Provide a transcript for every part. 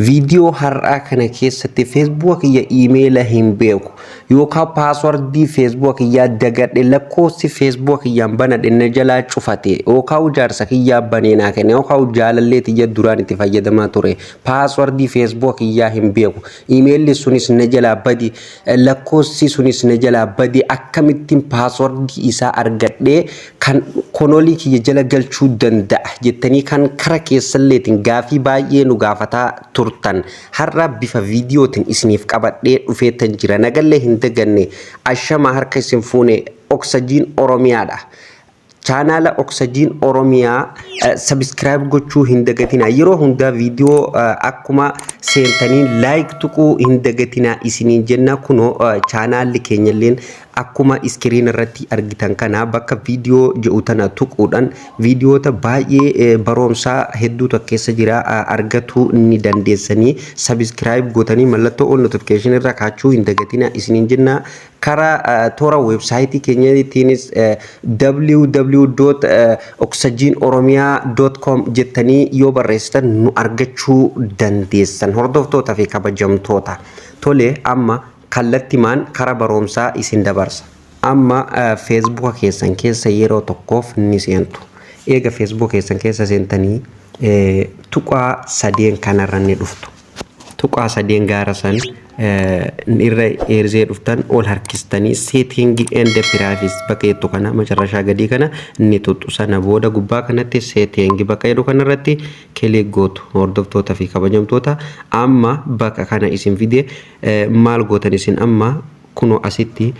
Viidiyoo har'aa kana keessatti Feesbuuka kiyya iimeela hin beeku yookaan paaswardii Feesbuuka kiyyaa dagadhe, lakkoofsi Feesbuuka kiyyaan banadhe na jalaa cufate, yookaan jaarsa kiyyaa banee naa kenne, yookaan jaalallee tiyya duraan itti fayyadamaa ture, paaswardii Feesbuuka kiyyaa hin beeku, iimeelli sunis na jalaa badi, lakkoofsi sunis na jalaa badi, akkamittiin paaswardii isaa argadhee kan konolii kiyya jala galchuu danda'a jettanii kan kara keessalleetiin gaafii baay'ee nu gaafataa turtan, har'a bifa viidiyootiin isiniif qabadhee dhufeetan jira. Nagallee hin daganne, ashama harka isin fuune. Oksajiin Oromiyaadha. Chaanaala Oksajiin Oromiyaa subscribe gochuu hin dagatinaa. Yeroo hundaa viidiyoo akkuma seentanii like tuquu hin dagatinaa isiniin jenna. Kunoo chaanaalli keenyalleen akkuma screen irratti argitan kana, bakka viidiyoo jedhu tana tuquudhaan viidiyoota baay'ee barumsaa hedduutu keessa jira, argatuu ni dandeessanii. Subscribe gootanii mallattoo ol notification irra kaachuu hin dagatinaa isiniin jenna. Karaa toora weebsaayitii keenyatiinis www.oxygenoromiyaa.com jettanii yoo barreessitan nu argachuu dandeessan, hordoftoota fi kabajamtoota. Tole, amma kallattimaan kara barumsaa isin dabarsa. Amma Feesbuuka keessan keessa yeroo tokkoof ni seentu. Eega Feesbuuka keessan keessa seentanii tuqaa sadeen kanarra ni dhuftu. Tuqaa sadeen gaara san irra eerzee dhuftan, ol harkistanii setting and privacy bakka jettu kana macarrashaa gadii kana ni tuqxu. Sana booda gubbaa kanatti setting bakka jedhu kanarratti click gootu, hordoftoota fi kabajamtoota. Amma bakka kana isin fide. Maal gootan isin? Amma kunoo asitti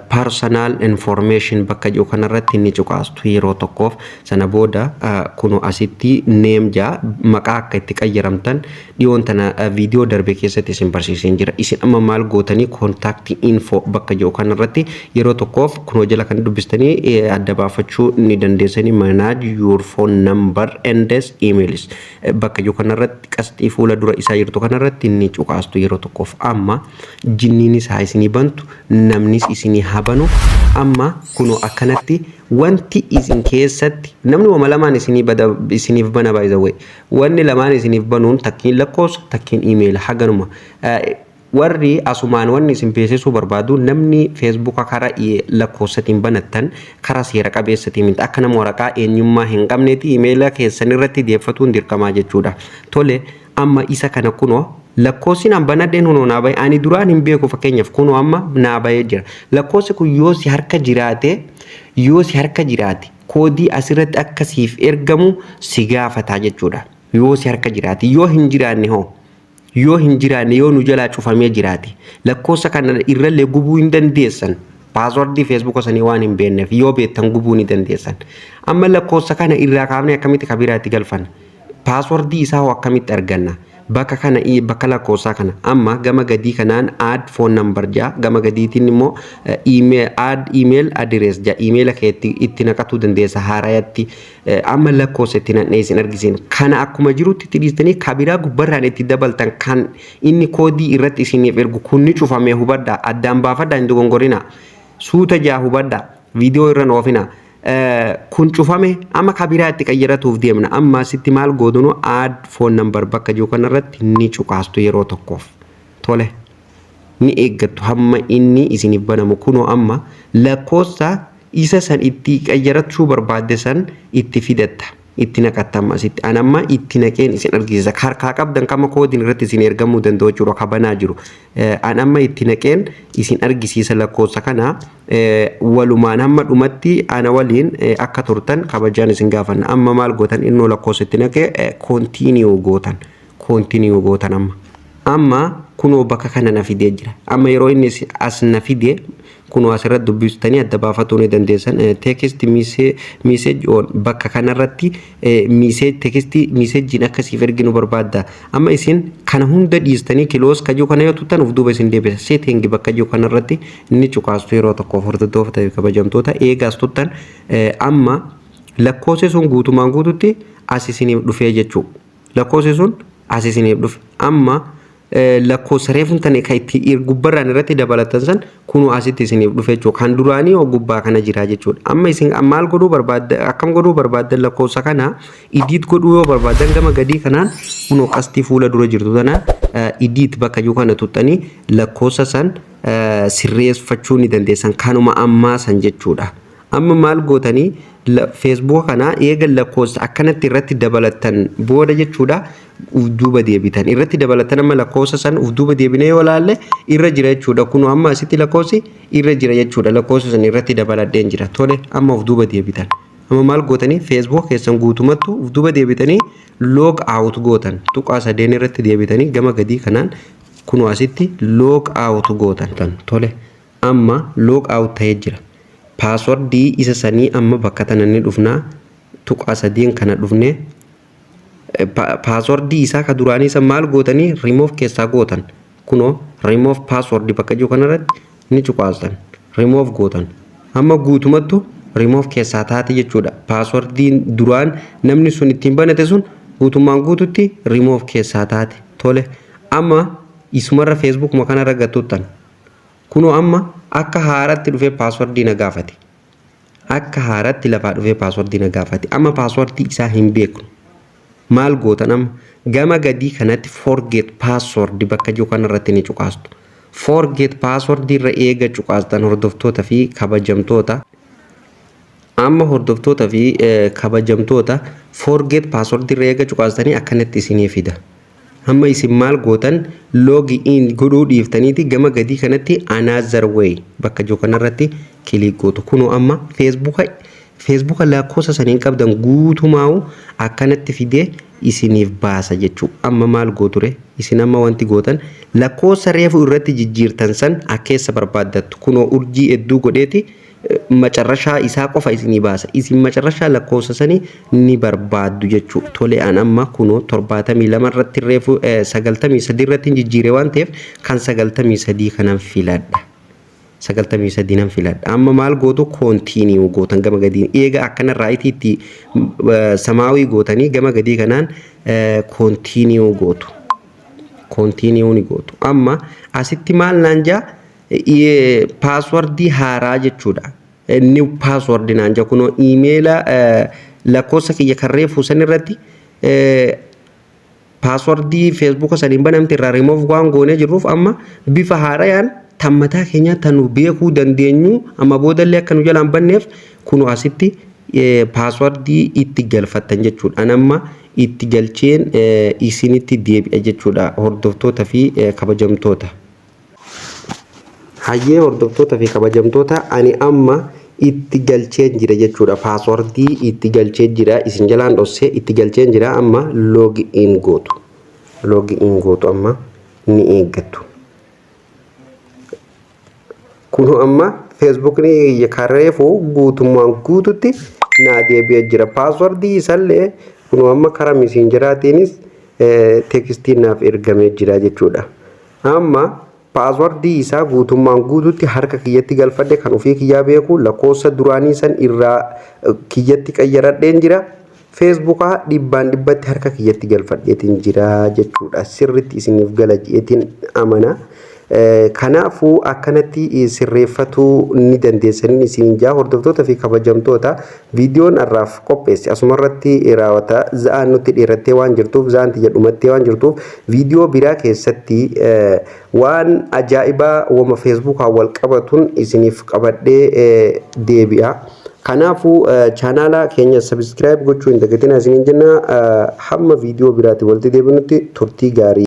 personal information bakka jiru kanarratti ni cuqaastu yeroo tokkoof. Sana booda kunoo asitti name jaa, maqaa akka itti qayyaramtan dhiyoon tana viidiyoo darbe keessatti isin barsiiseen jira. Isin amma maal gootanii? Contact info bakka jiru kanarratti yeroo tokkoof kunoo jala kan dubbistanii adda baafachuu ni dandeessanii. Manage your phone number and emails bakka jiru kanarratti, qasxii fuula dura isaa jirtu kanarratti ni cuqaastu yeroo tokkoof. Amma jinniinis haa isinii bantu, namnis isinii haa banu. Amma kunoo akkanatti wanti isin keessatti namni wama lamaan isinii bada isiniif bana. By the way, wanni lamaan isiniif banuun takkiin lakkoofsa, takkiin iimeela, haganuma. Warri asumaan wanni isin beeksisuu barbaadu, namni Feesbuuka karaa lakkoofsatiin banattan karaa seera qabeessatiin miti, akka nama waraqaa eenyummaa hin qabneeti iimeela keessan irratti deeffatuun dirqamaa jechuudha. Tole, amma isa kana kunoo lakkoofsi naan banadheen kunoo naa bahe. Ani duraan hin beeku, fakkeenyaaf kunoo amma naa bahee jira. Lakkoofsi kun yoo si harka jiraate, yoo si harka jiraate, koodii asirratti akka siif ergamu si gaafataa jechuudha. Yoo si harka jiraate. Yoo hin jiraanne hoo? Yoo hin jiraanne, yoo nu jalaa cufamee jiraate, lakkoofsa kana irrallee gubuu hin dandeessan. Paaswordii Feesbuuka sanii waan hin beekneef, yoo beektan gubuu ni dandeessan. Amma lakkoofsa kana irraa kaafnee akkamitti kabiraatti galfanna? Paaswordii isaa hoo akkamitti arganna? Bakka kana, bakka lakkoofsaa kana, amma gama gadii kanaan add phone number jaa, gama gadiitiin immoo email, add email address jaa. Iimeela keetti itti naqatuu dandeessa haarayatti. Amma lakkoofsa itti naqnee isin argisiin kana akkuma jirutti itti dhiistanii kabiraa gubbarraan itti dabaltan, kan inni koodii irratti isiniif ergu. Kunni cufamee hubadhaa, addaan baafadhaa, hin dogongorina, suuta jaa hubadhaa, viidiyoo irra oofina. Kun cufame, amma kabiraa itti qayyaratuuf deemna. Amma asitti maal gootunu? Add phone number bakka jiru kanarratti ni cuqaastu yeroo tokkoof. Tole, ni eeggattu hamma inni isiniif banamu. Kunoo amma lakkoofsa isa san itti qayyarachuu barbaadde san itti fidatta, itti naqatta. Amma asitti an amma itti naqeen isin argisiisa. Harkaa qabdan kama koodiin irratti isin ergamuu danda'u jechuudha, kabanaa jiru. An amma itti naqeen isin argisiisa lakkoofsa kana. Walumaan hamma dhumatti ana waliin akka turtan kabajaan isin gaafanna. Amma maal gootan? Innoo lakkoofsa itti naqee continue gootan, continue gootan. Amma kunoo bakka kana na fidee jira. Amma yeroo inni as na fide, kunoo asirratti dubbistanii adda baafatuu ni dandeessan. Text message on bakka kanarratti message, text messageiin akkasiif erginu barbaadda. Amma isin kana hunda dhiistanii close kajuu kana yoo tuttan uf duuba isin deebisa. Setting bakka jiru kanarratti inni cuqaastu yeroo tokkoof, hordoftoota kabajamtoota. Eegaas tuttan, amma lakkoofsi sun guutumaan guututti as isiniif dhufee jechuu. Lakkoofsi sun as isiniif dhufe. Amma Lakkoofsa reefuun tane kan itti gubbarraan irratti dabalatan san kunuu asitti isiniif dhufe jechuudha. Kan duraanii gubbaa kana jira jechuudha. Amma isin maal godhuu barbaaddan, akkam godhuu barbaaddan? Lakkoofsa kana edit godhuu yoo barbaaddan, gama gadii kanaan kunoo qastii fuula dura jirtu tana edit bakka jiru kana tuxxanii lakkoofsa san sirreeffachuu ni dandeessan, kanuma ammaa san jechuudha. Amma maal gootanii? Feesbuuka kana eega lakkoofsa akkanatti irratti dabalattan booda jechuudha, uf duuba deebitan. Irratti dabalatan amma lakkoofsa san uf duuba deebinee yoo laalle irra jira jechuudha. Kunoo amma asitti lakkoofsi irra jira jechuudha. Lakkoofsa san irratti dabaladheen jira. Tole, amma uf duuba deebitan. Amma maal gootanii? Feesbuuk keessan guutumattu uf duuba deebitanii log out gootan. Tuqaa sadeen irratti deebitanii gama gadii kanaan kunoo asitti log out gootan. Tole, amma log out ta'ee jira. Passwordii isa sanii amma bakka tana ni dhufnaa, tuqaa sadeen kana dhufnee passwordii isaa ka duraanii san maal gootanii? Remove keessaa gootan. Kunoo remove passwordii bakka jiru kanarratti ni cuqaastan, remove gootan. Amma guutumattu remove keessaa taate jechuudha. Passwordiin duraan namni sun ittiin banate sun guutummaan guututti remove keessaa taate. Tole, amma isumarra feesbuukuma kanarra gatuttan. Kunoo amma akka haaratti dhufee passwordii na gaafate. Akka haaratti lafaa dhufee passwordii na gaafate. Amma passwordii isaa hin beeknu. Maal gootan? Amma gama gadii kanatti forget password bakka jiru kanarratti ni cuqaastu. Forget password irra eega cuqaastan, hordoftoota fi kabajamtoota, amma hordoftoota fi kabajamtoota, forget password irra eega cuqaastanii akkanatti isinii fida. Amma isin maal gootan? Log in godhuu dhiiftaniiti gama gadii kanatti another way bakka jiru kanarratti click gootu. Kunoo amma feesbuuka lakkoofsa saniin qabdan guutumaa'u akkanatti fidee isiniif baasa jechuudha. Amma maal gooture isin? Amma wanti gootan lakkoofsa reefu irratti jijjiirtan san akkeessa barbaaddattu. Kunoo urjii hedduu godheeti macarrashaa isaa qofa isinii baasa. Isin macarrashaa lakkoofsa sanii ni barbaaddu jechuudha. Tole, an amma kunoo 72 irratti, reefu 93 irratti jijjiire waan ta'eef, kan 93 kanan filadha. 93 nan filadha. Amma maal gootu? Continue gootan gama gadiin. Eega akkana rightiitti samaawii gootanii gama gadii kanaan continue gootu. Continue ni gootu. Amma asitti maal naan jaa? Passwordii haaraa jechuudha. New passwordii naan jaa. Kunoo iimeela lakkoofsa kiyya kan reefu san irratti passwordii feesbuuka saniin banamte irraa remove waan goonee jirruuf, amma bifa haarayaan tan mataa keenya tan nu beekuu dandeenyu, amma boodallee akka nu jalaan banneef, kunoo asitti passwordii itti galfattan jechuudha. An amma itti galcheen isinitti deebi'a jechuudha, hordoftoota fi kabajamtoota. Hayyee, hordoftoota fi kabajamtoota, ani amma itti galcheen jira jechuudha. Passwordii itti galchee jira, isin jalaan dhossee itti galcheen jira. Amma log in gootu. Log in gootu, amma ni eeggattu. Kunoo amma feesbuukni kareefu guutummaan guututti naa deebi'ee jira. Passwordii isallee kunoo amma karaa Messengeraatiinis textiin naaf ergamee jira jechuudha. Amma passwordii isaa guutummaan guututti harka kiyyatti galfadhe, kan ofii kiyyaa beeku lakkoofsa duraanii san irraa kiyyatti qayyaradheen jira. Feesbuukaa dhibbaan dhibbatti harka kiyyatti galfadheetiin jira jechuudha. Sirritti isiniif gala jeetiin amana. Kanaafuu akkanatti sirreeffatuu ni dandeessanii isiniin jaa. Hordoftoota fi kabajamtoota, viidiyoon har'aaf qopheesse asumarratti raawwata. Za'aan nutti dheerattee waan jirtuuf, za'aan tiyya dhumattee waan jirtuuf, viidiyoo biraa keessatti waan ajaa'ibaa wama feesbuukaan wal qabatuun isiniif qabadhee deebi'a. Kanaafuu chaanaala keenya subscribe gochuu hin dagatinaa isiniin jenna. Hamma viidiyoo biraatti walitti deebinutti turtii gaarii.